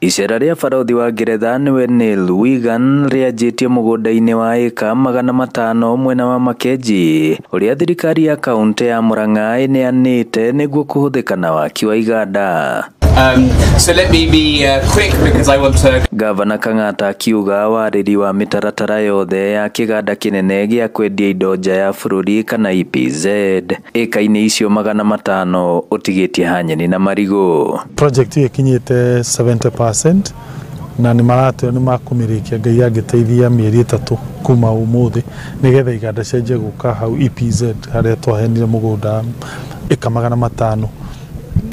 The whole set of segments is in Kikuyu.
Icera rĩa barothi wa Ngeretha nĩwe Neil Wigan rĩanjĩtie mũgũnda-inĩ wa ĩka 500 mwena wa Makenji ũrĩa thirikari ya kaunti ya Murang'a ĩneanĩte nĩguo kũhũthĩka na waki wa iganda. So let me be quick because I want to. Gavana Kang'ata akiuga warĩri wa mĩtaratara yothe ya kĩganda kĩnene gĩa kwendia indo nja ya bũrũri kana EPZ ĩka-inĩ icio 500 ũtigĩtie hanyeni na marigũ. Project ĩyo ĩkinyĩte 70% na nĩ maratwĩra nĩ makũmĩrĩkia Ngai angĩteithia mĩeri 3 kuma ũmũthĩ nĩgetha iganda cianjie gũka hau EPZ harĩa twaheanire mũgũnda ĩka 500.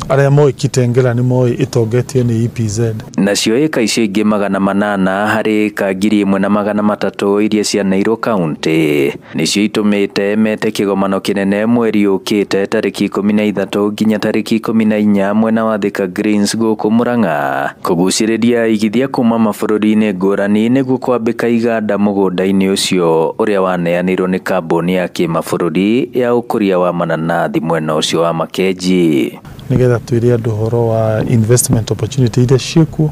Arĩa moĩ Kitengela nĩ moĩ ĩtongetio nĩ EPZ. Nacio ĩka icio ingĩ 800 harĩ ĩka 1300 iria cianeirwo kaunti nĩcio itũmĩte mete kĩgomano kĩnene mweri ũkĩte tarĩki 13 nginya tarĩki 14 mwena wa Thika Greens gũkũ Murang'a kũgucĩrĩria aigithia kuma mabũrũri-inĩ ngũrani nĩguo kwambĩka iganda mũgũnda-inĩ ũcio ũrĩa waneanirwo nĩ kambuni ya kĩmabũrũri ya ũkũria wa mananathi mwena ũcio wa Makenji. Nĩgetha twĩre andũ ũhoro wa investment opportunity iria ciĩkuo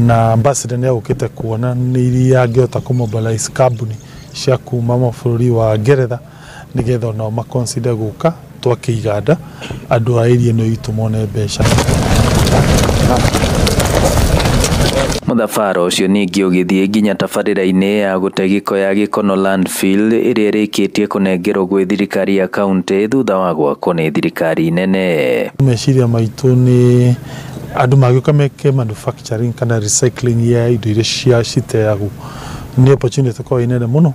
na ambassador nĩ agũkĩte kuona nĩ iria angĩhota kũmobilize kambuni cia kuma mabũrũri wa Ngeretha nĩgetha onao maconsider gũka twake iganda andũ a area ĩno itũ mone mbeca. Mũthabara ũcio ningĩ ũgĩthiĩ nginya tabarĩra-inĩ ya gũte gĩko ya Gĩkono landfill ĩrĩa ĩrĩkĩtie kũnengerwo gwĩ thirikari ya kaunti thutha wa gwakwo nĩ thirikari nene. Meciria maitũ nĩ andũ magĩũka meke manufacturing kana recycling ya indo iria citeagwo nĩ opportunity ĩkoragwo ĩ nene mũno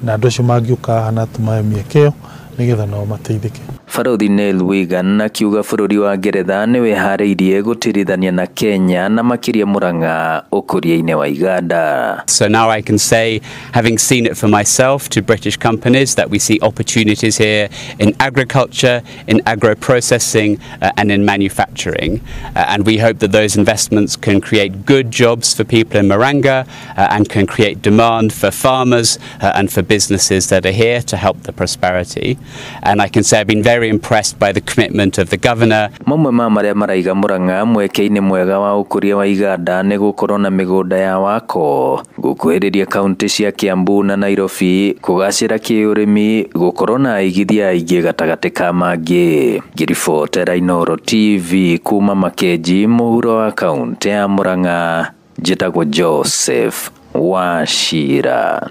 na andũ acio mangĩũka haha na tũmahe mĩeke ĩyo nĩgetha nao mateithĩke. Barothi Neil Wigan akiuga bũrũri wa Ngeretha nĩ wĩharĩirie gũtirithania na Kenya na makĩria Murang'a ũkũria-inĩ wa iganda. So now I can say, having seen it for myself to British companies, that we see opportunities here in agriculture, in agro-processing and in manufacturing. And we hope that those investments can create good jobs for people in Murang'a and can create demand for farmers and for businesses that are here to help the prosperity. And I can say I've been very impressed by the commitment of the governor. Mamwe ma marĩa maraiga Murang'a mweke-inĩ mwega wa ũkũria wa iganda nĩ gũkorwo na mĩgũnda ya wako, gũkuhĩrĩria kaunti cia Kiambu na Nairobi, kũgacĩra kĩũrĩmi, gũkorwo na aigithia aingĩ gatagatĩ ka mangĩ. Ngĩribotera Inooro TV kuma Makenji mũhuro wa kaunti ya Murang'a, njĩtagwo Joseph Wachira.